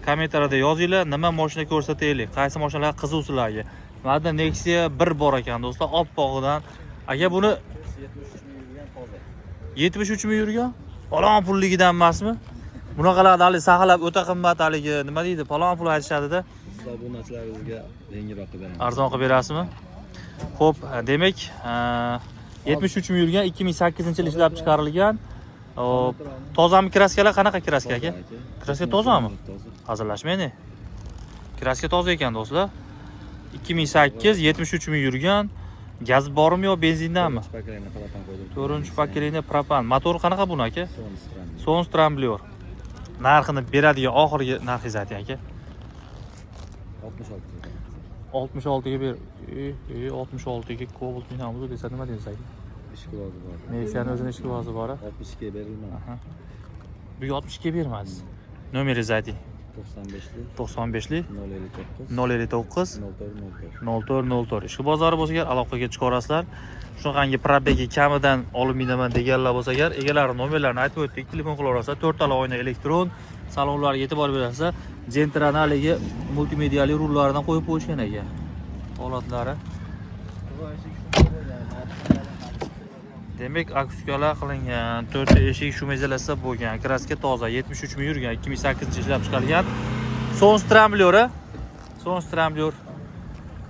Kommentariyada yozinglar, nima mashina ko'rsataylik, qaysi mashinalar qiziq sizlarga. Mana Nexia 1 bor ekan, do'stlar, oppog'idan. Aka, buni 73 ming yurgan, toza. 73 ming yurgan? Falon pulligidan emasmi? Bunaqalarni haligi saqlab o'ta qimmat, haligi nima deydi, falon pul aytishadi-da. Siz obunachilarimizga yengilroq qilib beramiz. Arzon qilib berasizmi? Xo'p, demak, 73 ming yurgan, 2008-yil ishlab chiqarilgan. Hop, tozami краска lar? Qanaqa краска, aka? Краска tozami? Toza. Hazillashmaydi. Краска toza ekan, do'stlar. 2008, 73 ming yurgan. Gaz bormi yo benzindanmi? To'rtinchi поколение, propan qo'ydim. To'rtinchi поколение, propan. Motor qanaqa buni, aka? Sonus Turanglio. Sonus Turanglio. Narxini beradigan oxirgi narxingizni ayting, aka. 66. 66 ga ber. E, 66 ga Cobalt minamiz desa, nima deysiz, aka? Ishqibozi bor. Nexia'ni o'zini ishqibozi bor, a? 62 ga berilmadi. Aha. Bu 62 ga bermadingiz. Nomeringizni ayting. 95lik 95lik 059 059 04 04. 04 04. Ishqibozlari bo'lsa agar, aloqaga chiqarasizlar. Shunaqangi пробег i kamidan olib minaman deganlar bo'lsa agar, egalari nomerlarini aytib o'tdik, telefon qilaverasizlar. To'rttala oyna elektron, salonlarga e'tibor berasizlar. Gentrani haligi multimediali rullaridan qo'yib qo'yishgan ekan. Holatlari. Demak, akustikalar qilingan, to'rtta eshik шумоизоляция bo'lgan, краска toza, 73 ming yurgan, 2008 ishlab chiqarilgan. Sonus Turanglio, Sonus Turanglio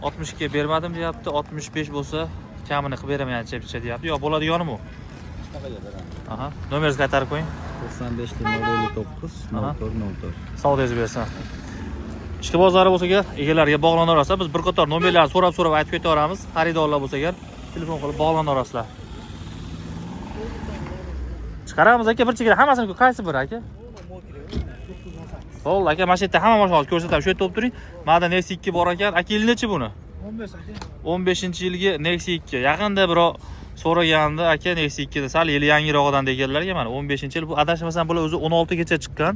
62 ga bermadim deyapti, 65 bo'lsa kamini qilib beraman ancha deyapti. Yo, bo'ladiganimi u? Shunaqaga beramiz. Aha. Nomeringizni qaytarib qo'ying. 95 059 04 04. Savdoyingiz bersin. Ishqibozlari bo'lsa agar, egalariga bog'lanaverasizlar. Biz bir qator nomerlarni so'rab-so'rab aytib ketaveramiz. Xaridorlar bo'lsa agar, telefon qilib bog'lanaverasizlar. Chiqaramiz, aka, bir chekka hammasini, qaysi biri, aka? Bo'ldi, aka, mana shu yerda hamma mashina hozir ko'rsataman. Shu yerda o'tirib turing. Mana Nexia 2 bor ekan. Aka, yili nechi buni? 15, aka. 15-yilgi Nexia 2. Yaqinda birov so'ragandi, aka, Nexia 2 da sal yili yangirog'idan deganlarga, mana 15-yil bu, adashmasam, bular o'zi 16 gacha chiqqan.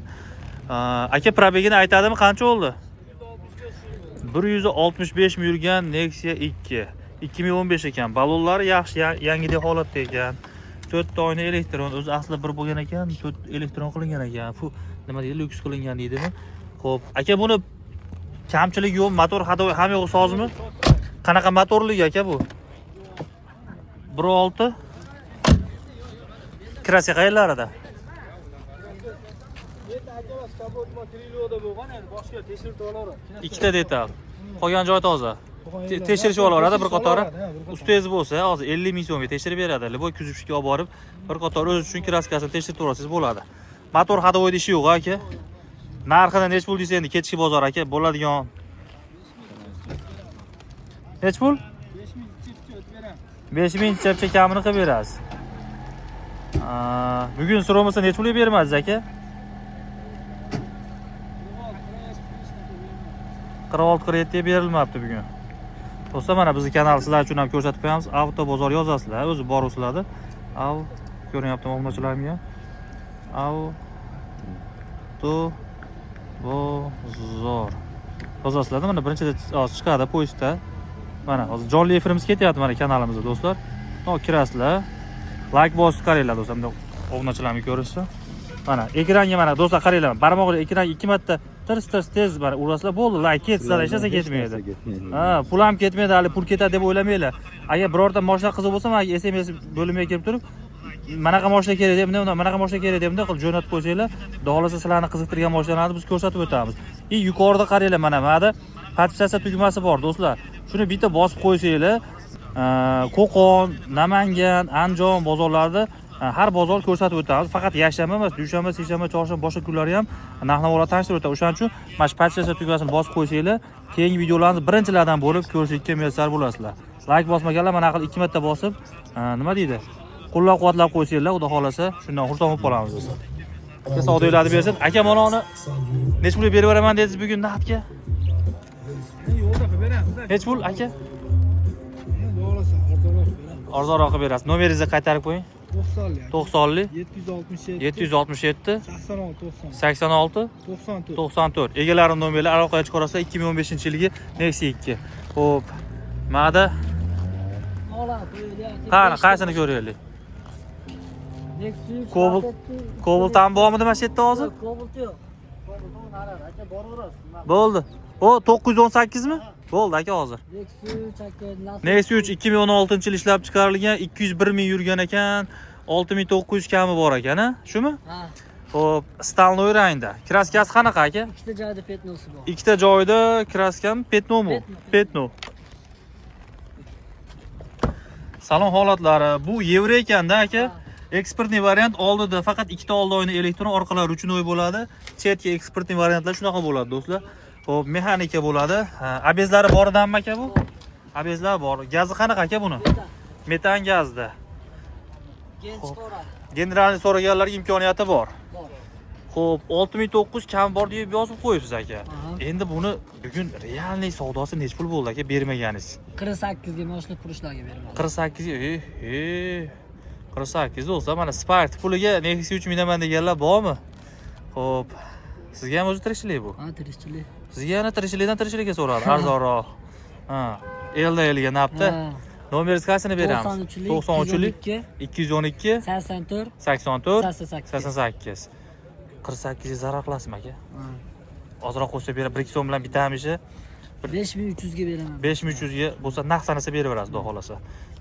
Aka, пробег ini aytadimi, qancha bo'ldi? 165 ming yurgan Nexia 2. 2015 ekan. Balonlari yaxshi, yangidek holatda ekan. To'rtta oyna elektron, o'zi asli bir bo'lgan ekan, to'rt elektron qilingan ekan. Fu, nima deydi, lyuks qilingan deydimi? Xo'p, aka, buni kamchiligi yo'q, motor ходовой hamma yo'q sozmi? Qanaqa motorligi, aka, bu? 1.6. Краска qayerlarida? Endi aka, kapot крыло da bo'lgan, endi boshqa tekshirib olaveradi. Ikkita detal. Qolgan joy toza. Tekshirishib olaveradi bir qatori. Ustangiz bo'lsa, hozir 50 ming so'mga tekshirib beradi. Любой kuzovщик ka olib borib, bir qator o'zi uchun краска sini tekshirib olsangiz bo'ladi. Motor ходовой da ishi yo'q, aka. Narxini nechi pul deysiz endi, kechki bozor, aka, bo'ladigan. Nechi pul? 5 ming chipcha o'tib beramiz. 5 ming chapcha kamini qilib berasiz. Aa, bugun so'ramasa nechi pulga bermadingiz, aka? 46 47 ga berilmabdi bugun. Do'stlar, mana bizni kanal sizlar uchun ham ko'rsatib qo'yamiz. Avto bozor yozasizlar, o'zi bor sizlarda. Av ko'rinyaptimi obunachilarimga? Avto bozor. Yozasizlarda, mana birinchida hozir chiqadi поиск da. Mana hozir jonli efirimiz ketyapti mana kanalimizda, do'stlar. No, kirasizlar. Like bosib qaranglar, do'stlar, bunday obunachilarimga ko'rinsin. Mana ekranga, mana, do'stlar, qaranglar. Barmoqli ekranga ikki marta tirs tirs tez mana urasizlar, bo'ldi, like ketsa, hech narsa ketmaydi. Ha, pul ham ketmaydi, hali pul ketadi deb o'ylamanglar. Agar birorta mashina qiziq bo'lsa, mana SMS bo'limiga kirib turib, manaqa mashina kerak deb, bunday, manaqa mashina kerak deb bunday qilib jo'natib qo'ysanglar, xudo xohlasa sizlarni qiziqtirgan mashinalarni biz ko'rsatib o'tamiz. И yuqorida qaranglar, mana bu yerda подписаться tugmasi bor, do'stlar. Shuni bitta bosib qo'ysanglar, Qo'qon, Namangan, Andijon bozorlarida har bozor ko'rsatib o'tamiz. Faqat yakshanba emas, dushanba, seshanba, chorshanba, boshqa kunlari ham narx-navolar tanishtirib o'tadi. O'shaning uchun mana shu подписаться tugmasini bosib qo'ysanglar, keyingi videolarni birinchilardan bo'lib ko'rishlikka muyassar bo'lasizlar. Like bosmaganlar mana qilib ikki marta bosib, nima deydi? Qo'llab-quvvatlab qo'ysanglar, xudo xohlasa, shundan xursand bo'lib qolamiz biz. Aka, savdolarni bersin. Aka, mana uni necha pulga berib yuboraman dedingiz bugun naqdga? Yo'lda qilib beramiz. Necha pul, aka? Endi xohlasa arzonroq beramiz. Arzonroq qilib berasiz. Nomeringizni qaytarib qo'ying. 90lik. 90lik 767 767 86 90 86 94. 94. Egalari nomerlar, aloqaga chiqarasizlar. 2015-yilgi Nexia 2. Xo'p. Mana qani, qaysini ko'raylik? Nexia Cobalt. Cobalt ham bormidi mana shu yerda hozir? Cobalt yo'q. Aka boraverasiz. Bo'ldi. O 918 mi? Bo'ldi aka hozir. Nexia 3 aka. Nexia 3 2016-yil ishlab chiqarilgan, 201 ming yurgan ekan, 6900 kami bor ekan, ha? Shumi? Ha, Xo'p, Stanloy rangda. Kraskasi qanaqa aka? ikkita joyda petnosi bor. Ikkita joyda kraskam petnomi? Petno. Petno. Salon holatlari bu yevro ekanda aka. Eksportniy variant oldida faqat ikkita oldi oyna elektron, orqalari ruchnoy bo'ladi. Chetki eksportniy variantlar shunaqa bo'ladi do'stlar. Xo'p, mexanika bo'ladi. Ha, Abezlari boridanmi aka bu? Abezlar bor. Gazi qanaqa aka buni? Metan. Metan gazda. Gen chiqaradi. Generalni so'raganlarga imkoniyati bor. Bor. Xo'p, 6900 kam bor deb yozib qo'yibsiz aka. Aha. Endi buni bugun realniy savdosi necha pul bo'ldi aka bermaganingiz? 48 ga mashina purishlarga beraman. 48 ga, 48 do'stlar, mana Spark puliga Nexia 3 minaman deganlar bormi? Xo'p, sizga ham o'zi tirikchilik bu. Ha, tirikchilik. Sizga yana tirikchilikdan tirikchilikka so'radi, arzonroq. Ha, elda elga napti. Ha. Nomeringiz qaysini beramiz? 93lik 93lik 212 212 84 84 88. 88. 48 ga zarar qilasizmi aka? Ha. Ozroq qo'shsa berib, 1-2 so'm bilan bitami ishi? 5300 ga beraman. 5300 ga bo'lsa naqd sanasa berib berasiz xudo xohlasa.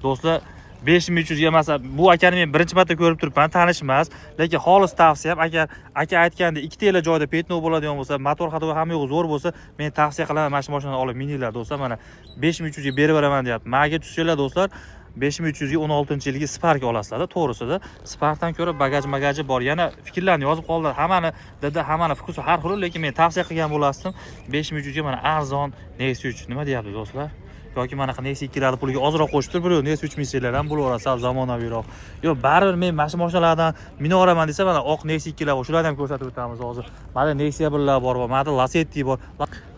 Do'stlar, 5300 ga masalan, bu akani men birinchi marta ko'rib turibman, tanish emas, lekin xolis tavsiyam, agar aka aytgandek ikkita joyda petno bo'ladigan bo'lsa, motor ходовой hamma yo'g'i zo'r bo'lsa, men tavsiya qilaman mana shu mashinani olib mininglar do'stlar. Mana 5300 ga berib beraman deyapti. Maga tushsanglar do'stlar, 5300 ga 16-yilgi Spark olasizlar-da, to'g'risida. Sparkdan ko'ra bagaj magaji bor. Yana fikrlarni yozib qoldilar. Hammani dada, hammani fikri har xil, lekin men tavsiya qilgan bo'lasdim. 5300 ga mana arzon Nexia 3 nima deyapti do'stlar? Yoki manaqa Nexia 2larni puliga ozroq qo'shib turib, bir Nexia 3 minsanglar ham bo'laveradi, sal zamonaviyroq. Yo'q, baribir men mana shu mashinalardan minaveraman desa, mana oq Nexia 2lar bor, shularni ham ko'rsatib o'tamiz hozir. Mana Nexia 1lar bor, mana Lacetti bor.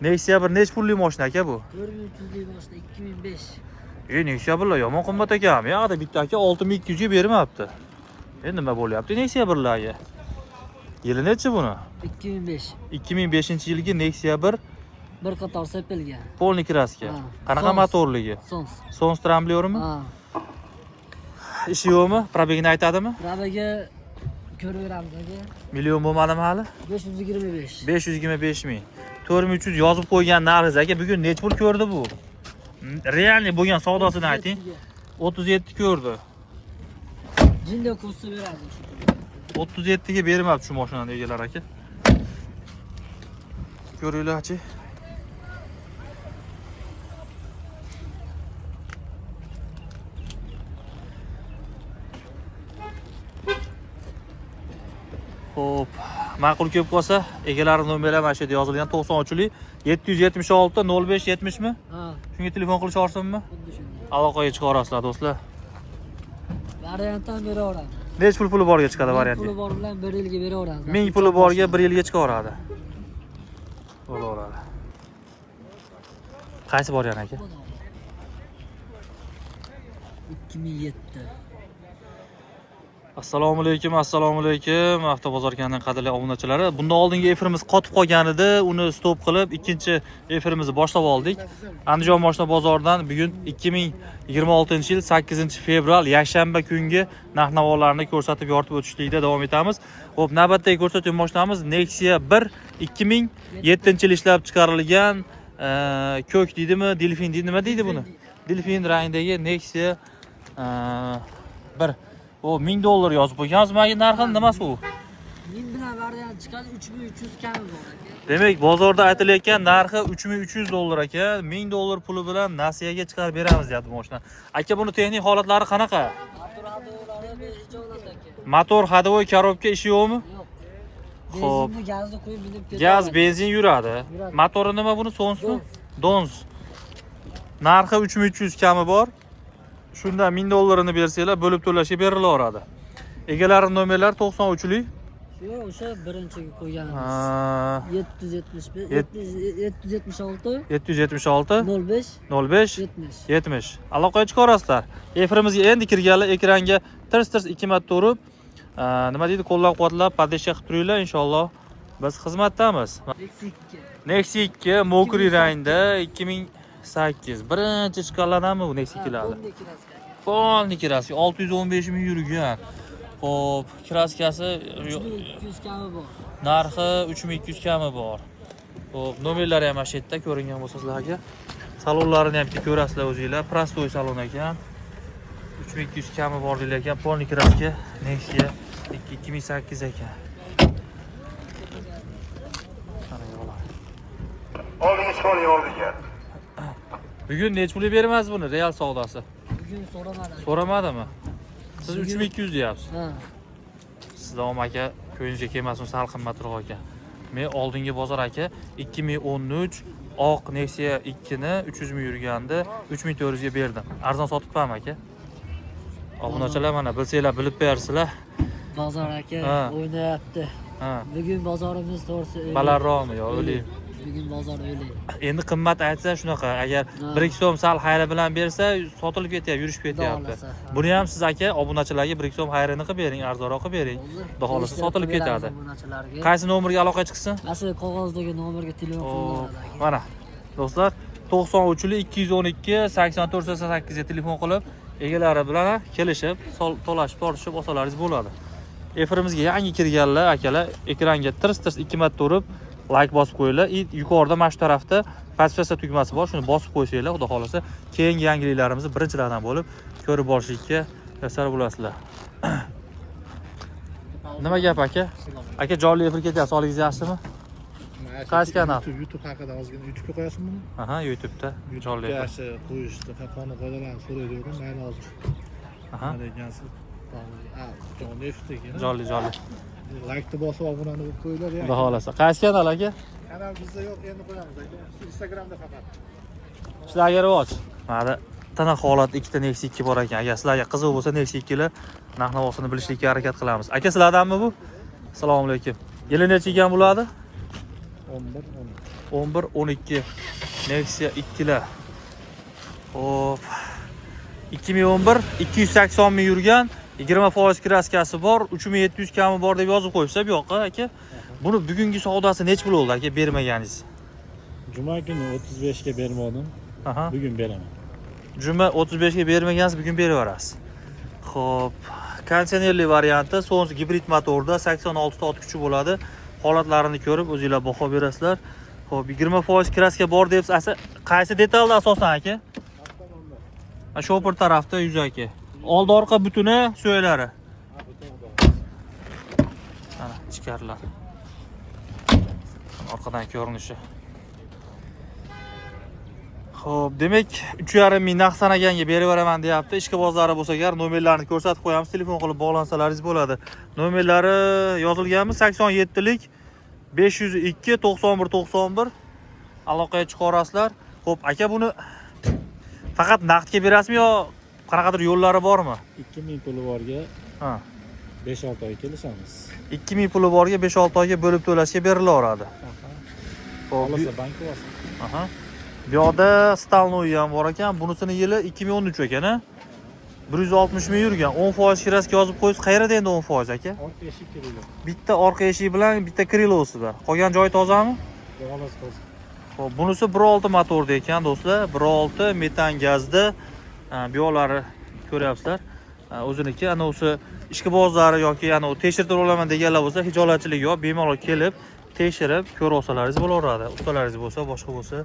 Nexia 1 nech pulli mashina aka bu? 4300 lik mashina 2005. Nexia 1lar yomon qimmat ekan. Yo'qda bitta aka 6200 ga bermabdi. Nima bo'lyapti Nexia 1larga? Yili nechi buni? 2005. 2005-yilgi Nexia 1 Bir qator sepilgan. polniy kraska. Ha. Qanaqa Sons. motorligi? Sons. Sons tramblyormi? Ha. Ishi yo'qmi? Probegini aytadimi? Rabaga ko'rib beramiz aka. Million bo'lmadimi hali? 525. 525 ming. 4300 yozib qo'ygan narxingiz aka bugun necha pul ko'rdi bu? Realniy bo'lgan savdosini ayting. 37 ko'rdi. Jinda ko'rsa beramiz o'sha. 37 ga bermabdi shu mashinani egalari aka. Ko'ringlarchi. Xo'p, ma'qul kelib qolsa, egalari nomerlari mana shu yerda yozilgan 93lik 776 05 70 mi? Ha, Shunga telefon qilish olsinmi? xuddi shunday. Aloqaga chiqarasizlar do'stlar. Variantdan beraveramiz. Nech pul puli borga chiqadi Ming variantga? Puli bor bilan 1 yilga beraveramiz. 1000 puli borga 1 yilga chiqaveradi. Bo'laveradi. Qaysi bor yana aka? 2007. Assalomu alaykum, assalomu alaykum. Avtobozor kanalining qadrli obunachilari. Bundan oldingi efirimiz qotib qolgan edi. Uni stop qilib, ikkinchi efirimizni boshlab oldik. Andijon mashina bozoridan bugun 2026-yil 8-fevral yakshanba kungi narx-navolarni ko'rsatib yoritib o'tishlikda davom etamiz. Xo'p, navbatdagi ko'rsatgan mashinamiz Nexia 1 2007-yil ishlab chiqarilgan, ko'k deydimi, delfin deydi, nima deydi buni? Delfin rangidagi Nexia 1. O 1000 dollar yozib qo'ygansiz. Manga narxi nimasi u? 1000 bilan variant chiqadi, 3300 kami bor aka. Demak, bozorda aytilayotgan narxi 3300 dollar aka. 1000 dollar puli bilan nasiyaga chiqarib beramiz deyapti mashina. Aka, buni texnik holatlari qanaqa? Motor hadovolari ijolat aka. Motor, ходовой, korobka ishi yo'qmi? Yo'q. Xo'p. Benzinni gazni qo'yib minib ketadi. Gaz, benzin yuradi. Yuradi. Motori nima buni? Sonsmi? Dons. Narxi 3300 kami bor. Shunda 1000 dollarini bersanglar, bo'lib to'lashga berilaveradi. Egalari nomerlari 93lik. Yo'q, o'sha birinchiga qo'yganimiz. Ha, 775 776 776 05 05 70. 70. Aloqaga chiqarasizlar. Efirimizga endi kirganlar ekranga tirs-tirs ikki marta urib, nima deydi, qo'llab-quvvatlab, поддержка qilib turinglar, inshaalloh biz xizmatdamiz. Nexia 2. Nexia 2 Mokri rangda 2008. Birinchi chiqqanlardanmi bu Nexia 2lar? Полный краска. Polni kraska 615 ming yurgan. Xo'p, kraskasi 3200 kami bor. Narxi 3200 kami bor. Xo'p, nomerlari ham mana shu yerda ko'ringan bo'lsa sizlarga. Salonlarini ham bitta ko'rasizlar o'zinglar. Простой salon ekan. 3200 kami bor deylar ekan. Полный краска Nexia 2008 ekan. Mana yo'qlar. Oldinga chiqib oldiga. Bugun necha pulga bermaz buni real savdosi? Bugun so'ramadi. So'ramadimi? Siz 3200 deyapsiz. Ha. Sizda aka ko'zingizga kelmasin, sal qimmatroq ekan. Men oldingi bozor aka 2013 oq Nexia 2 ni 300 ming yurganda 3400 ga berdim. Arzon sotibmanmi aka? Obunachilar mana bilsanglar bilib qo'yarsizlar. Bozor aka o'ynayapti. Ha, Bugun bozorimiz to'g'risi o'yli. balandroqmi yo o'li? Bugun bozor o'yli. Endi qimmat aytsa shunaqa, agar Ha. 1-2 so'm sal xayri bilan bersa, sotilib ketyapti, yurishib ketyapti. Xudo xohlasa, ha. Buni ham siz aka obunachilarga 1-2 so'm xayrini qilib bering, arzonroq qilib bering. Xudo xohlasa sotilib ketadi. Obunachilarga. Qaysi nomerga aloqa chiqsin? Mana shu qog'ozdagi nomerga telefon Hop, qilinadi aka. mana do'stlar 93 212 84 88 ga telefon qilib egalari bilan kelishib tolashib tortishib olsalaringiz bo'ladi. Efirimizga yangi kirganlar akalar ekranga tirs tirs ikki marta urib layk bosib qo'yinglar и yuqorida mana shu tarafda подписаться tugmasi bor, shuni bosib qo'ysanglar, xudo xohlasa keyingi yangiliklarimizni birinchilardan bo'lib ko'rib borishlikka muyassar bo'lasizlar. Nima gap aka? Aka, jonli efir ketyapti, sog'ligingiz yaxshimi? Qaysi kanal? YouTube haqida ozgina, YouTube'ga qo'yasizmi buni? Aha, YouTube'da jonli YouTube'ga efir. shu qo'yishni qonun qoidalarni so'raydiyorum. Mayli hozir. Aha. Nima degansiz? Ha, jonli efirda ekan. Jonli, jonli. Laykni bosib obunani bo'lib qo'yinglar. Xudo xohlasa. Qaysi kanal aka? Kanal bizda yo'q, endi qo'yamiz aka. Instagramda faqat. Sizlarga rivoj. Mana tiniq holatda ikkita Nexia 2 bor ekan. Agar sizlarga qiziq bo'lsa Nexia 2 lar narx navosini bilishlikka harakat qilamiz. Aka, sizlardanmi bu? Assalomu alaykum. Yili necha ekan bo'ladi? 11 11 12 Nexia 2 lar. Xo'p. 2011 280 ming yurgan, 20% краска si bor, 3700 kami bor deb yozib qo'yibsiz bu yoqqa aka. Buni bugungi savdosi necha pul bo'ldi aka bermaganingiz? Juma kuni 35 ga bermadim. Aha. Bugun beraman. Juma 35 ga bermagansiz, bugun berib yuborasiz. Xo'p, konditsionerli varianti, so'nggi gibrid motorda 86 ta ot kuchi bo'ladi. Holatlarini ko'rib o'zinglar baho berasizlar. Xo'p, 20% краска bor deyapsiz. Asa qaysi detalda asosan aka? Ha, shopir tarafda yuzaki. Oldi orqa butuni suyaklari. Mana ichkarilar. Orqadan ko'rinishi. Xo'p, demak 3,5 ming naqd sanaganga berib yuboraman deyapti. Ishqibozlari bo'lsa agar nomerlarini ko'rsatib qo'yamiz, telefon qilib bog'lansalaringiz bo'ladi. Nomerlari yozilganmi? 87lik 502 91 91 aloqaga chiqarasizlar. Xo'p, aka, buni faqat naqdga berasizmi yo qanaqadir yo'llari bormi? 2000 puli borga Ha. 5-6 oy kelishamiz. 2000 puli borga 5-6 oyga bo'lib to'lashga berilaveradi. Xo'p, Xohlasa bank olsin. Aha. Bu yoqda стальной ham bor ekan. Bunisini yili 2013 ekan, a? 160 ming yurgan. 10% краска yozib qo'ysiz, qayerda endi 10% aka? Orqa eshik kerak. Bitta orqa eshigi bilan bitta крыло sida. Qolgan joyi tozami? Xolos toza. Xo'p, bunisi 1.6 motorda ekan, do'stlar. 1.6 metan gazda. Ha, bu yoqlari ko'ryapsizlar. Ha, o'ziniki anavisi ishqibozlari yoki anavi tekshirtirib olaman deganlar bo'lsa, hijolatchilik yo'q, bemalol kelib tekshirib ko'rib olsalaringiz bo'laveradi. Ustalaringiz bo'lsa, boshqa bo'lsa,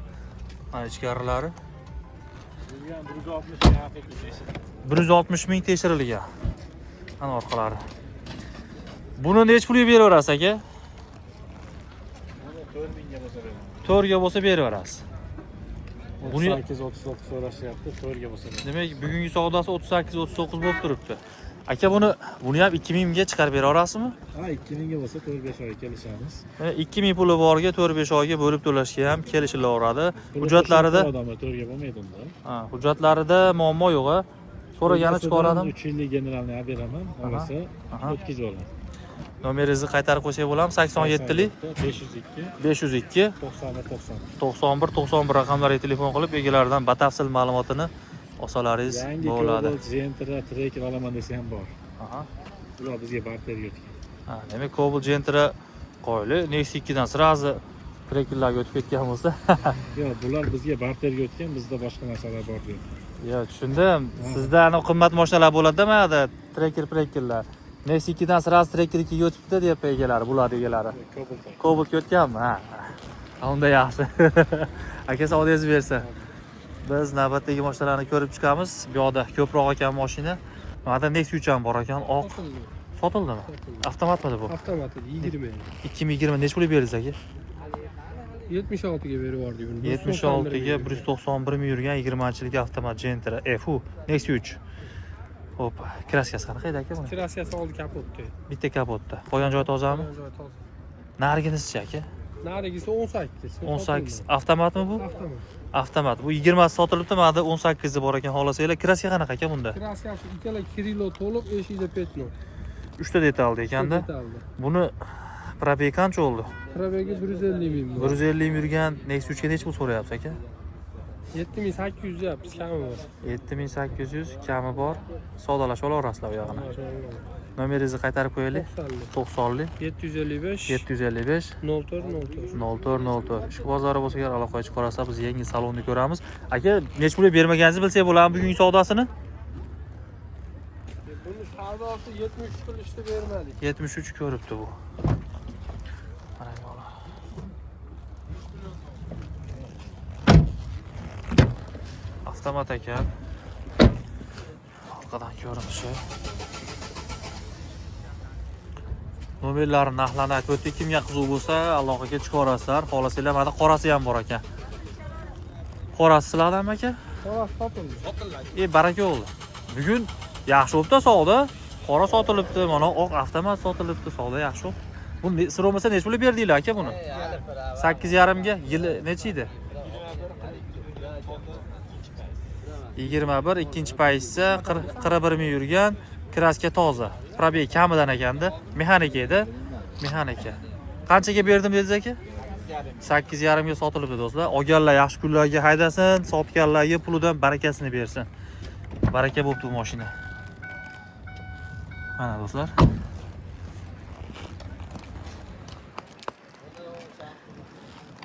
mana ichkarilari. Yurgan 160 ming haqiqiy eshik. 160 ming tekshirilgan. Ana orqalari. Buni necha pulga beraverasiz aka? Buni 4000 ga bo'lsa beraman. 4 ga bo'lsa beraverasiz. Buni 38 39 so'rashyapti, 4 ga bo'lsa beraman. Demak, bugungi savdosi 38 39 bo'lib turibdi. Aka, buni ham 2000 ga chiqarib bera olasizmi? Ha, 2000 ga bo'lsa 4-5 oy kelishamiz. Mana 2000 puli borga 4-5 oyga bo'lib to'lashga ham kelishilaveradi. Hujjatlarida odamlar 4 ga bo'lmaydi unda. Ha, hujjatlarida muammo yo'q, a? So'ragani chiqaradim. 3 yillik generalni olib beraman, xohlasa o'tkazib olaman. Nomeringizni qaytarib qo'ysak bo'ladimi? 87lik 502 502 91 90. 91 91 raqamlariga telefon qilib egalaridan batafsil ma'lumotini olsalaringiz Yangi bo'ladi. Cobalt Gentra Tracker olaman desa ham bor. Aha. Ular bizga barterga o'tgan. Ha, demak Cobalt Gentra qoyili Nexia 2 dan сразу Trackerlarga o'tib ketgan bo'lsa. Yo'q, bular bizga barterga o'tgan, bizda boshqa narsalar bor deydi. Yo'q, tushundim. Sizda anavi qimmat mashinalar bo'ladi-da, mana Tracker, Trackerlar. Nexia 2 dan сразу Tracker 2 ga o'tibdi deyapti egalari, bular egalari. Cobalt. Cobaltga o'tganmi? Ha. Ha, unda yaxshi. Aka, savdoyingiz bersin. Biz navbatdagi mashinalarni ko'rib chiqamiz. Bu yoqda ko'proq ekan mashina. Mana Nexia 3 ham bor ekan, oq. Sotildi. Sotildimi? Sotildi. Avtomatmidi bu? Avtomat edi, 20. 2020 necha pulga berdingiz aka? 76 ga berib yubordik uni. 76 ga 191 ming yurgan 20-yilgi avtomat Gentra FU Nexia 3. Hop, краска si qanaqa edi aka buni? Краска si oldi kapotda. Bitta kapotda. Qolgan joyi tozami? Joyi toza. Narigisi aka? Narigisi 18. 18. Avtomatmi bu? Avtomat. Avtomat. Bu 20 sotilibdi, mana 18 bor ekan xohlasanglar. Краска qanaqa aka bunda? Краска si ikkala крыло to'liq, eshikda пятно. 3 ta detalda ekanda. Detalda. Buni пробег qancha bo'ldi? Пробег i 150 ming. 150 ming yurgan Nexia 3 ga necha pul so'rayapsiz aka? 7800 deyapmiz, kami bor. 7800 kami bor. Savdolashib olaverasizlar u yog'ini. Nomeringizni qaytarib qo'yaylik. 90 90 755 755 04 04. 04 04. Ishqibozlari bo'lsa agar aloqaga chiqarasizlar, biz yangi salonni ko'ramiz. Aka, necha pulga bermaganingizni bilsak bo'ladimi bugungi savdosini? Buni savdosi 73 qilishdi, bermadik. 73 ko'ribdi bu. Mana yo'li. Avtomat ekan. Orqadan ko'rinishi. Nomerlari, narxlarni aytib o'tdik. Kimga qiziq bo'lsa, aloqaga chiqaverasizlar. Xohlasanglar, mana qorasi ham bor ekan. Qorasi sizlardanmi aka? Qorasi sotildi. Baraka bo'ldi. Bugun yaxshi bo'libdi savdo. Qora sotilibdi, mana oq avtomat sotilibdi, savdo yaxshi bo'libdi. Bu sir bo'lmasa necha pulga berdinglar aka buni? 8,5 ga. Yili necha edi? 21 ikkinchi paytsa 41 ming yurgan, краска toza. Пробег kamidan ekanda, mexanika edi. Mexanika. Qanchaga berdim dedingiz aka? 8,5 ga sotilibdi do'stlar. Olganlar yaxshi kunlarga haydasin, sotganlarga pulidan barakasini bersin. Baraka bo'pti bu mashina. Mana do'stlar.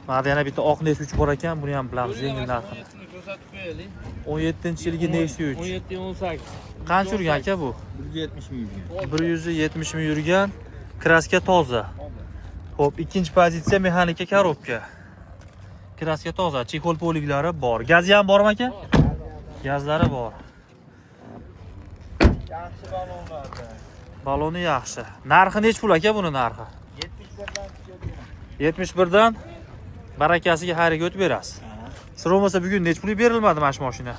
Mana yana bitta oq Nexia 3 bor ekan, buni ham bilamiz yengil narxini. Ko'rsatib qo'yaylik. 17-yilgi Nexia 3. 17 18. Qancha yurgan aka bu? 170 ming yurgan. 170 ming yurgan, краска toza. Xo'p, ikkinchi pozitsiya mexanika коробка. Краска toza, чехол poliklari bor. Gazi ham bormi aka? Gazlari bor. Yaxshi balonlarda. Baloni yaxshi. Narxi nechi pul aka buni narxi? 71 dan tushadi. 71 dan barakasiga xayriga o'tib berasiz. Sir bo'lmasa bugun nechi pulga berilmadi mana shu mashina?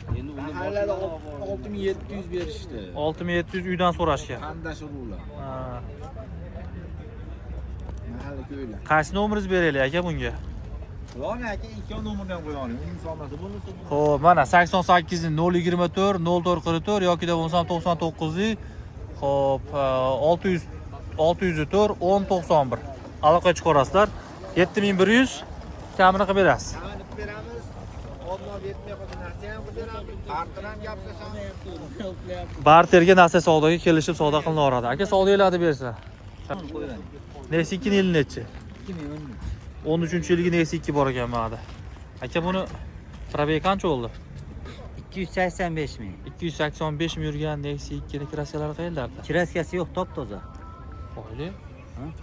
Buni endi uni mahallada 6700 berishdi. 6700 uydan so'rashgan. Qandash urug'lar. Ha. Mahalla ko'ylar. Qaysi nomeringizni beraylik aka bunga? Qo'ying aka, ikki nomerdan ham qo'ying. Uning solmasa bo'lmasa. Xo'p, mana 88 024 0444 yoki bo'lmasam 99 xo'p, 600 604 10 91. Aloqaga chiqarasizlar. 7100 kamini qilib berasiz. Kamini qilib beramiz. Oldin yetmay qolsa narsa ham qilib beramiz. Barter ham gaplashamiz. Barterga narsa savdoga kelishib savdo qilinaveradi. Aka, savdolarni bersin. Nexia 2 yili nechi? 2013. 13 yilgi Nexia 2 bor ekan mana. Aka, buni пробег qancha bo'ldi? 285 ming. 285 ming yurgan Nexia 2 ni краска lari qayerlarda? Краска si yo'q, top toza. Oyli.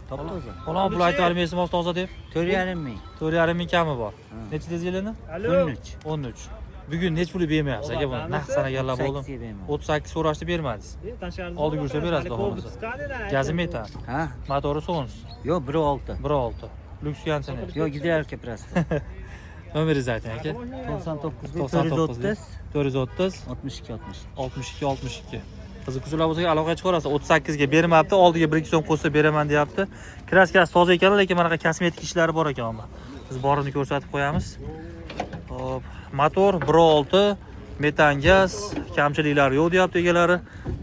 Top toza. Xolos, pul ayta olmaysiz hozir toza deb. 4,5 ming. 4,5 ming kami bor. Necha dedingiz yilini? 13. 13. Bugun necha pulga bermayapsiz aka buni? Naqd sanaganlar bo'ldim. 38 berman. 38 so'rashdi, bermadingiz. Oldiga yursa berasiz, xudo xohlasa. Gazi metan. Ha? Motori Sons Yo'q, 1.6. 1.6. Lyuks konditsioner. Yo'q, гидравлика просто. Nomeringizni ayting aka. 99 99 430 430 62 60. 62 62. Qiziquvchilar bo'lsa aloqaga chiqarasiz. 38 ga bermabdi, oldiga 1-2 so'm qo'shsa beraman deyapti. Краска si toza ekan, lekin manaqa kosmetik ishlari bor ekan ammo. Biz borini ko'rsatib qo'yamiz. Xo'p, motor 1.6 metan gaz, kamchiliklari yo'q deyapti egalari.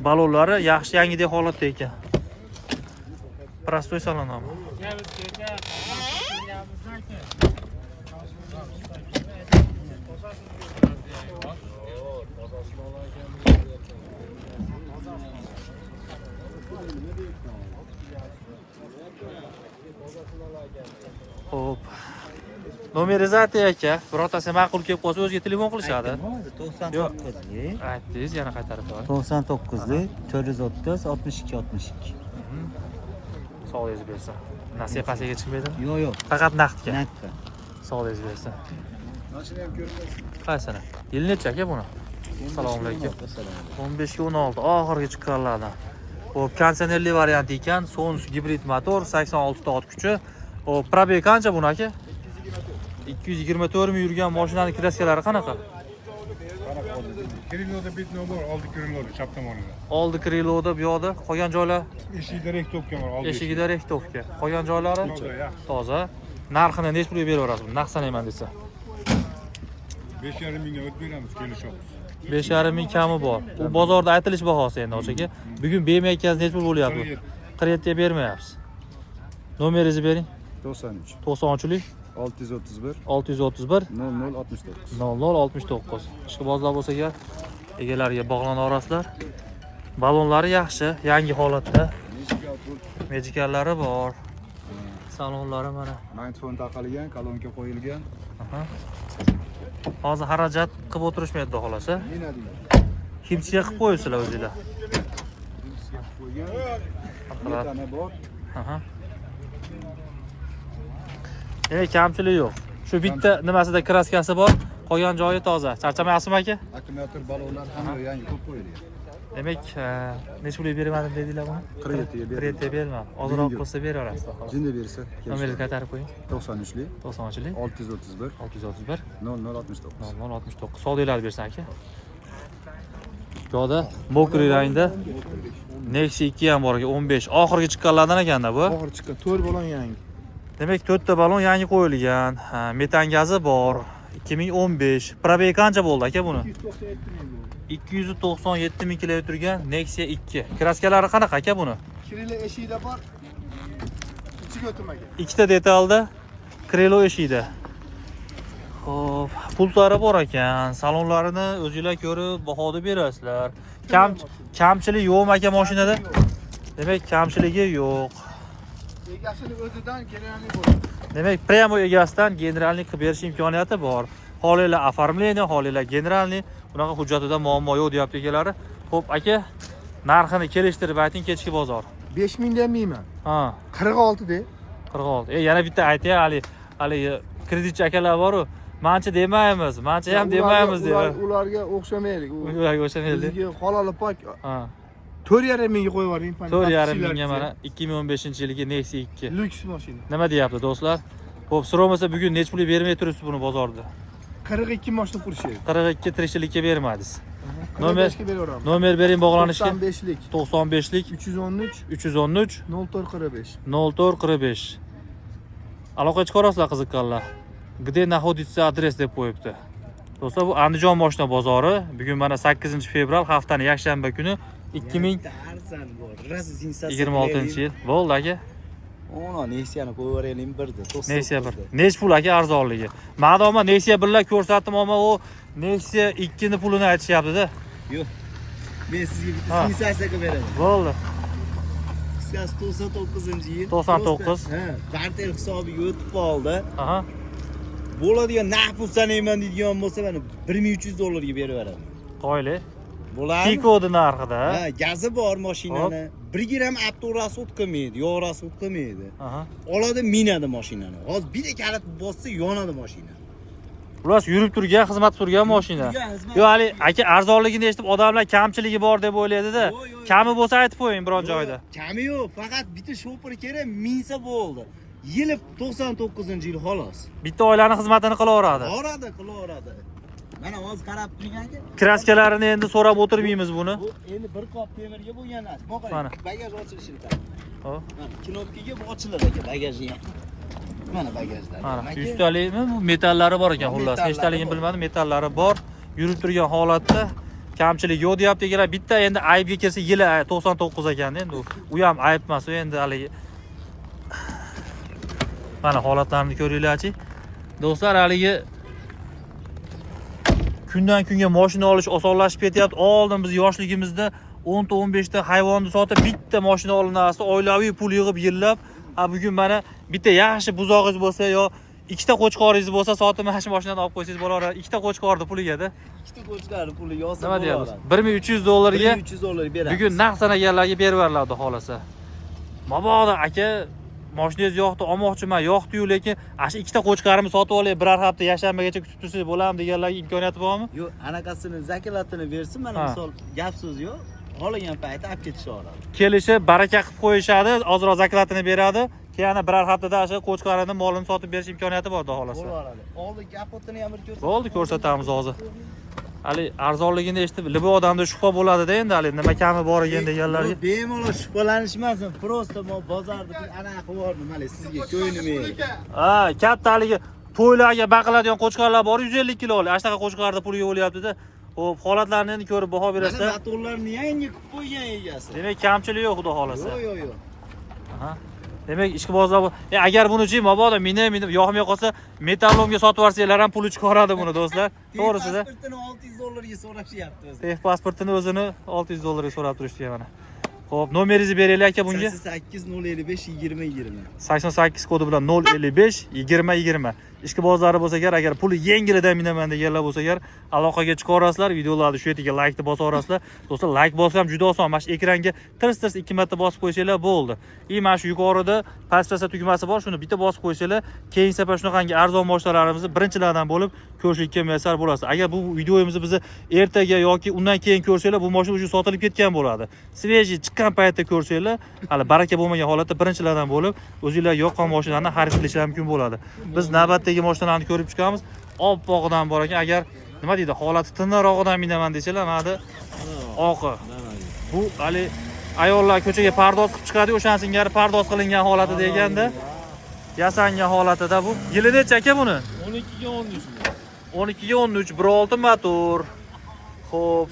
Balonlari yaxshi, yangidek holatda ekan. Простой salon ammo. Xo'p. Nomeringizni ayting aka. Birortasi ma'qul kelib qolsa o'ziga telefon qilishadi. Hozir Yo'q. 99lik. Aytdingiz, yana qaytarib bering. 99lik 430 62 62. Sog'ligingiz bersin. Nasiya pasiga chiqmaydimi? Yo'q, yo'q. Faqat naqdga. Naqdga. Sog'ligingiz bersin. Qaysini? Yil necha aka buni? Assalomu alaykum. 15 ga 16 oxirgi chiqqanlardan. Xo'p, konditsionerli variant ekan, Sons gibrid motor, 86 ta ot kuchi. Xo'p, пробег qancha buni aka? 224 ming yurgan mashinaning kraskalari qanaqa? Крыло da пятно bor, oldi крыло da chap tomonida. Oldi крыло da, bu yoqda qolgan joylar Eshigida рихтовка bor, oldi. Eshigida рихтовка. Qolgan joylari Toza, yaxshi. Toza. Narxini necha pulga beraverasiz buni? Naqd sanayman desa. 5,5 mingga o't beramiz, kelishamiz. 5,5 ming kami bor. U bozorda aytilish bahosi endi aka. Bugun bermayotganingiz necha pul bo'lyapti? 47 ga bermayapsiz. Nomeringizni bering. 93 93lik 631 631 00 69. 0069. Ishqibozlar bo'lsa agar egalariga bog'lana olasizlar. Balonlari yaxshi, yangi holatda. Mejikallari bor. Salonlari mana. Magnitofon taqilgan, kolonka qo'yilgan. Aha. Hozir xarajat qilib o'tirishmaydi xudo xohlasa. Minadigan. Химчистка qilib qo'yibsizlar o'zinglar. Qo'ygan. Metani bor. Aha. Demak, kamchilik yo'q. Shu bitta nimasida kraskasi bor, qolgan joyi toza. Charchamayapsizmi aka? Akkumulyator balonlar hamma yangi qo'yib qo'yilgan. Demak, necha pulga bermadim dedinglar buni? 47 ga berdim. 47 ga bermadim. Ozroq Bugungi. bo'lsa beraverasiz xudo xohlasa. Jinda bersa. Nomerni qaytarib qo'ying. 93lik 90lik 631 631 00 69. 0069. Savdolar bersin aka. Bu yoqda мокрый rangda Nexia 2 ham bor ekan, 15. Oxirgi chiqqanlardan ekanda bu. Oxiri chiqqan 4 balon yangi. Demak, 4 ta balon yangi qo'yilgan. Ha, metan gazi bor. 2015. Пробег qancha bo'ldi aka buni? 297 ming bo'ldi. 297 ming kilometr turgan Nexia 2. Kraskalari qanaqa aka buni? Крыло eshigida bor. Ichiga o'tirmagan. Ikkita detalda, крыло eshikda. Xo'p, pultlari bor ekan. Salonlarini o'zinglar ko'rib bahoda berasizlar. Kamchilik yo'qmi aka mashinada? Demak, kamchiligi yo'q. Egasini o'zidan генеральный bo'ladi. Demak, прямо egasidan генеральный qilib berish imkoniyati bor. Xohlanglar оформление, xohlanglar генеральный, bunaqa hujjatida muammo yo'q deyapti egalari. Xo'p, aka, narxini kelishtirib ayting, kechki bozor. 5 ming demayman. Ha, 46 de. 46. E, yana bitta aytay, haligi kreditchi akalar bor-u, mancha demaymiz, mancha ham demaymiz Ular, deydi. ularga o'xshamaylik. U Ularga o'xshamaydi. Bizga hololi pok. Ha. 4,5 mingga qo'yib yuboring. 4,5 mingga mana 2015-yilgi Nexia 2. Lyuks mashina. Nima deyapti do'stlar? Xo'p, so'ramasa bugun necha pulga bermay turibsiz buni bozorda? 42 mashina qurish kerak. 42 tirikchilikka bermadingiz. Nomer 45 ga beraveramiz. Nomer bering bog'lanishga. 95lik 95lik 313 313 0445. 0445. Aloqa chiqarasizlar qiziqqanlar. Где находится адрес deb qo'yibdi. Do'stlar, bu Andijon moshina bozori. Bugun mana 8 fevral, haftaning yakshanba kuni 2026 Arzon bor. Rosa sensatsiya. Yil. Bo'ldi aka. Ona Nexia'ni qo'yib yuboraylik birda. Nexia 1. Nech pul aka arzonligi? Ma'lum, Nexia 1lar ko'rsatdim, ammo u Nexia 2 ni pulini aytishyapti-da. Yo'q. Men sizga bitta Ha. sensatsiya qilib beraman. Bo'ldi. Qisqasi 99-yil. 99. Ha, barter hisobiga o'tib qoldi. Aha. Bo'ladigan naqd pul sanayman deydigan bo'lsa, mana 1300 dollarga berib yuboraman. Qoyili. Bo'ladimi? Tikodi narxida. Ha, gazi bor mashinani. 1 gram avto расход qilmaydi, yog' расход qilmaydi. Aha. Oladi, minadi mashinani. Hozir bitta kalit bossa yonadi mashina. Xullas yurib turgan, xizmat qilib turgan mashina. Turgan, xizmat. Yo'q, hali aka arzonligini eshitib odamlar kamchiligi bor deb o'ylaydi-da. Yo'q, yo'q, yo'q. Kami bo'lsa aytib qo'ying biron joyda. Kami yo'q, faqat bitta shopir kerak, minsa bo'ldi. Yili 99-yil xolos. Bitta oilani xizmatini qilaveradi. Orada qilaveradi. Mana hozir qarab turganga Kraskalarini endi so'rab o'tirmaymiz buni. bu endi bir qop temirga bo'lgan narsa. Bu Mana. qarang, bagaj ochilishini qarang. Hop. Mana knopkaga bu ochiladi aka bagajni ham. Mana bagajlar. Mana Aka, yuztalikmi bu metallari bor ekan xullas. Metallari Nechtaligini bor. bilmadim, metallari bor. Yurib turgan holatda kamchilik yo'q deyapti egalar. Bitta endi aybga kelsa yili 99 ekan endi u. U ham ayb emas, u endi haligi. Mana holatlarini ko'ringlarchi. Do'stlar, haligi kundan kunga mashina olish osonlashib ketyapti. Oldin biz yoshligimizda 10 ta 15 ta hayvonni sotib bitta mashina olinardi, oilaviy pul yig'ib yillab. A bugun mana bitta yaxshi buzog'ingiz bo'lsa yo Ikkita qo'chqoringiz bo'lsa, sotib mana shu mashinani olib qo'ysangiz bo'laveradi. Ikkita qo'chqorni puligada. Ikkita qo'chqorni puliga olsa Nima deyapmiz? bo'laveradi. 1300 dollarga 1300 dollar beramiz. bugun naqd sanaganlarga berib yuboriladi xolasa. Mabodo aka mashinangiz yoqdi, olmoqchiman, yoqdi-yu, lekin ana shu ikkita qo'chqorimni sotib olay, biror hafta yakshanbagacha kutib tursangiz bo'ladimi deganlarga imkoniyati bormi? Yo'q, anaqasini zakilatini bersin, mana misol gap so'z yo'q. Xohlagan payti olib ketishaveradi. Kelishi baraka qilib qo'yishadi, ozroq zaklatini beradi, keyin yana biror haftada o'sha qo'chqorini molini sotib berish imkoniyati bor, xudo xolasa. Bo'laveradi. Oldi kapotini ham bir ko'rsat. Bo'ldi, ko'rsatamiz hozir. Hali arzonligini eshitib, libo odamda shubha bo'ladida endi hali nima kami bor ekan deganlarga. Bu bemalol shubhalanishmasin. Просто mo bozorda bir anaqa qilib yubordim, mana sizga ko'nglim. Ha, katta haligi to'ylarga baqiladigan qo'chqorlar bor, 150 kiloli. Ana shunaqa qo'chqorni puliga bo'lyapti-da. Xo'p, holatlarni endi ko'rib baho Mana berasizlar. motorlarni yangi qilib qo'ygan egasi. Demak, kamchilik yo'q, xudo xolasa. Yo'q, yo'q, yo'q. Aha. Demak, ishqibozlar agar buni-chi mabodo minib yoqmay qolsa, metallomga sotib yuborsanglar ham puli chiqaradi buni do'stlar. To'g'risida. Pasportini 600 dollarga so'rashyapti o'zi. Tex pasportini o'zini 600 dollarga so'rab turishdi mana. Xo'p, nomeringizni beraylik aka bunga. 88 055 20 20. 88 kodi bilan 055 20 20. Ishqibozlari bo'lsa agar, agar puli yengilidan minaman deganlar bo'lsa agar, aloqaga chiqaverasizlar, videolarni shu yerga laykni bosaverasizlar. Do'stlar, layk bosish ham juda oson. Mana shu ekranga tirs-tirs 2 marta bosib qo'ysanglar bo'ldi. И mana shu yuqorida pastpasa tugmasi bor, shuni bitta bosib qo'ysanglar, keyingi safar shunaqangi arzon mashinalarimizni birinchilardan bo'lib ko'rishlikka muyassar bo'lasiz. Agar bu videomizni bizni ertaga yoki undan keyin ko'rsanglar, bu mashina уже sotilib ketgan bo'ladi. Svejiy chiqqan paytda ko'rsanglar, hali baraka bo'lmagan holatda birinchilardan bo'lib o'zinglar yoqqan mashinani xarid qilishlari mumkin bo'ladi. Biz navbatdagi mashinalarni ko'rib chiqamiz. Oppog'idan bor ekan. Agar nima deydi, holati tiniqrog'idan minaman desanglar, mana bu oqi. Bu hali ayollar ko'chaga pardoz qilib chiqadi, o'shan singari pardoz qilingan holati deganda, yasangan holatida bu. Yili necha aka buni? 12 ga 13. 12 ga 13, 1.6 motor. Xo'p,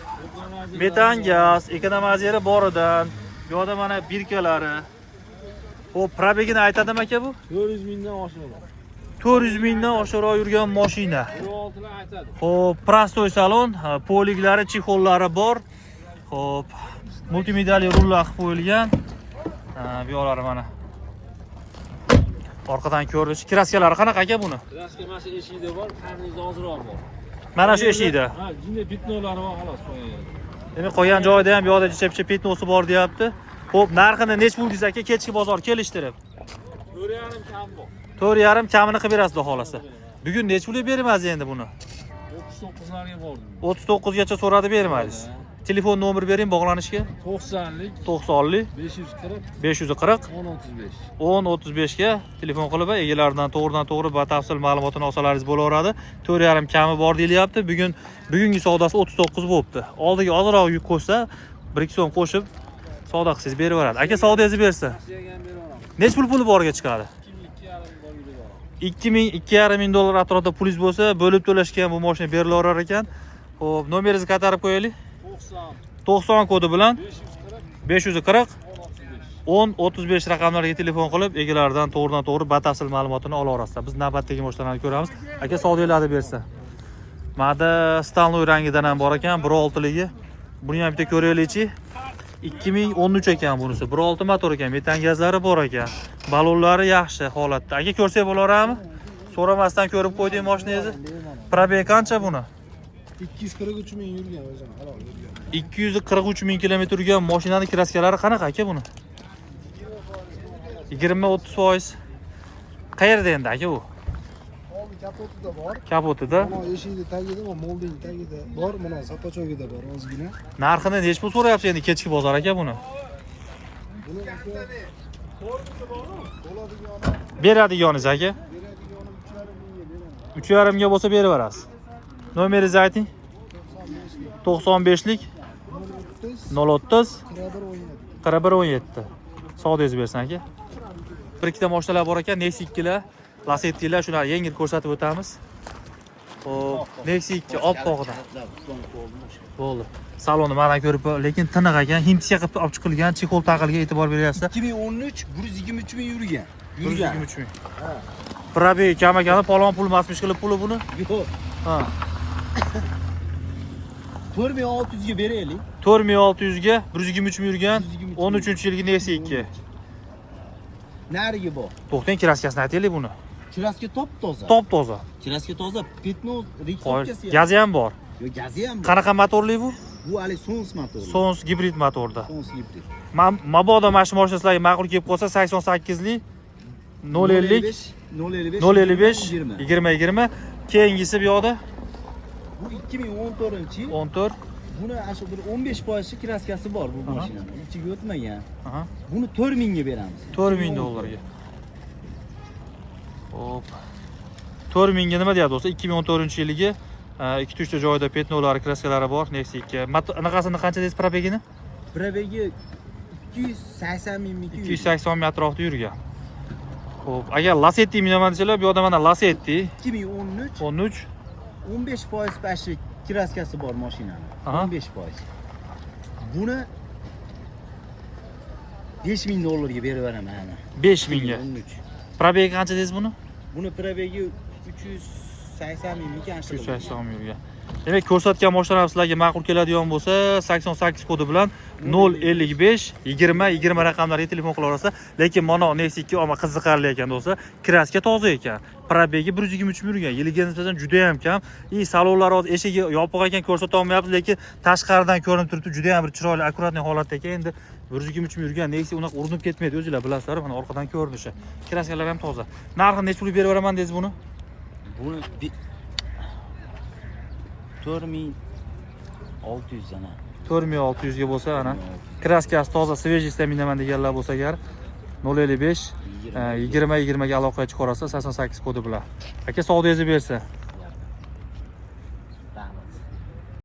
metan gaz, ekonomizeri boridan. Bu yoqda mana birkalari. Xo'p, пробег ini aytadimi aka bu? 400 mingdan oshiqroq. 400 mingdan oshiqroq yurgan mashina. 1.6 lar aytadi. Xo'p, простой salon, полик lari, чехол lari bor. Xo'p, multimediali rullar qilib qo'yilgan. Ha, bu yoqlari mana. Orqadan ko'rinishi, краска lari qanaqa aka buni? Краска mana shu eshigida bor, karnizda ozroq bor. Mana shu eshikda. Ha, jinda пятно lari bor xolos qolgan yerda. Demak, qolgan joyida ham bu yoqda jicha-picha пятно si bor deyapti. Xo'p, narxini nech pul deysiz aka, kechki bozor kelishtirib? 4.5 kam bor. 4.5 kamini qilib berasiz xudo xolasa. Bugun nech pulga beramiz endi buni? 39 larga bordim. 39 gacha so'radi bermaysiz. Telefon nomer bering bog'lanishga. 90lik 90lik 540 540 10 35. 10 35 ga telefon qilib egalaridan to'g'ridan to'g'ri batafsil ma'lumotini olsalaringiz bo'laveradi. 4.5 kami bor deyilyapti. Bugungi savdosi 39 bo'libdi. Oldiga ozroq yuk qo'shsa, 1-2 so'm qo'shib savdo qilsangiz berib yuboradi. Aka savdangizni bersa. Rossiyaga ham beraveramiz. Nech pul puli borga chiqadi? 2.5 borga beraveramiz. 2000 2,5 ming dollar atrofida pulingiz bo'lsa, bo'lib to'lashga ham bu mashina berilaverar ekan. Xo'p, nomeringizni qaytarib qo'yaylik. 90 90 kodi bilan 540 540 10 35. 10 35 raqamlariga telefon qilib, egalaridan to'g'ridan to'g'ri batafsil ma'lumotini olaverasizlar. Biz navbatdagi mashinalarni ko'ramiz. Aka savdolarni bersa. Mana стальной rangidan ham bor ekan, 1.6ligi. Buni ham bitta ko'raylikchi. 2013 ekan bunisi. 1.6 motor ekan, metan gazlari bor ekan. Balonlari yaxshi holatda. Aka ko'rsak bo'laveradimi? So'ramasdan ko'rib qo'yding mashinangizni. Пробег qancha buni? 243 ming yurgan o'zini halol yurgan. 243 ming kilometr yurgan mashinani краска lari qanaqa aka buni? 20-30%. Qayerda endi aka u? Oldi kapotida bor. Kapotida. Mana eshikni tagida va molding tagida bor, mana сапожок ida bor ozgina. Narxini nechi pul so'rayapsiz endi kechki bozor aka buni? Buni aka bo'ladigan Beradiganingiz aka? beradiganim 3,5 mingga beraman. 3,5 ga bo'lsa berib yuborasiz. Nomeringizni ayting. 95lik 030 030 41 17. 41 17. Savdoyingiz bersin aka. Bir ikkita mashinalar bor ekan, Nexia 2 lar, Lacetti'lar, shularni yengil ko'rsatib o'tamiz. Xo'p, Nexia 2 oppog'idan. Bo'ldi. Salonni mana ko'rib, lekin tiniq ekan, химчистка qilib olib chiqilgan, чехол taqilgan, e'tibor beryapsizlar. 2013 123 ming yurgan. Yurgan. 123 ming. Пробег kam ekani, palon pul emasmish qilib puli buni. Yo'q. Ha. 4600 ga beraylik. 4600 ga 123 ming yurgan, 123 13-yilgi Nexia 2. Narigi bor. To'xtang, краска sini aytaylik buni. Краска top toza. Top toza. Краска toza, пятно, Qo'y, рихтовка si. Gazi ham bor. Yo'q, gazi ham bor. Qanaqa motorli bu? Bu hali Sons motori. Sons gibrid motorda. Sons gibrid. Mabodo mana shu mashina sizlarga ma'qul kelib qolsa, 88lik 050 055 055 20. 20 20. Keyingisi bu yoqda. Bu 2014-yil. 14. Buni ana shu bir 15% краска si bor bu mashinani. Ichiga o'tmagan. Buni 4000 ga beramiz. 4000 dollarga. Hop. 4000 ga nima deyapti do'stlar? 2014-yilgi, ikkita uchta joyida пятно lari, краска lari bor Nexia 2. Anaqasini qancha deysiz, пробег ini? Пробег i 280 ming. 280 ming atrofida yurgan. Xo'p, agar Lacetti minaman desalar, bu yoqda mana Lacetti. 2013. 13. 15% pashi краска si bor mashinani. 15%. Buni 5000 dollarga berib beraman ana. 5000 ga. 2013. Пробег i qancha deysiz buni? Buni пробег i 380 ming ekan. 380 ming yurgan. Demak, ko'rsatgan mashinalar sizlarga ma'qul keladigan bo'lsa, 88 kodi bilan 055 20 20 raqamlariga telefon qila olasizlar. Lekin mana Nexia 2 omma qiziqarli ekan do'stlar. Краска toza ekan. Пробег i 123 ming yurgan. Yiliga nisbatan juda ham kam. И salonlari hozir eshigi yopiq ekan, ko'rsata olmayapmiz, lekin tashqaridan ko'rinib turibdi, juda ham bir chiroyli, аккуратный holatda ekan. Endi 123 ming yurgan Nexia unaqa urinib ketmaydi, o'zinglar bilasizlar, mana orqadan ko'rinishi. Краска lar ham toza. Narxini necha pulga berib yuboraman dedingiz buni? Buni 4600 ana. 4600 ga bo'lsa, ana краска si toza, свежий da minaman deganlar bo'lsa agar, 055 20 20 ga aloqaga chiqa olasiz 88 kodi bilan. Aka, savdoyingizni bersa.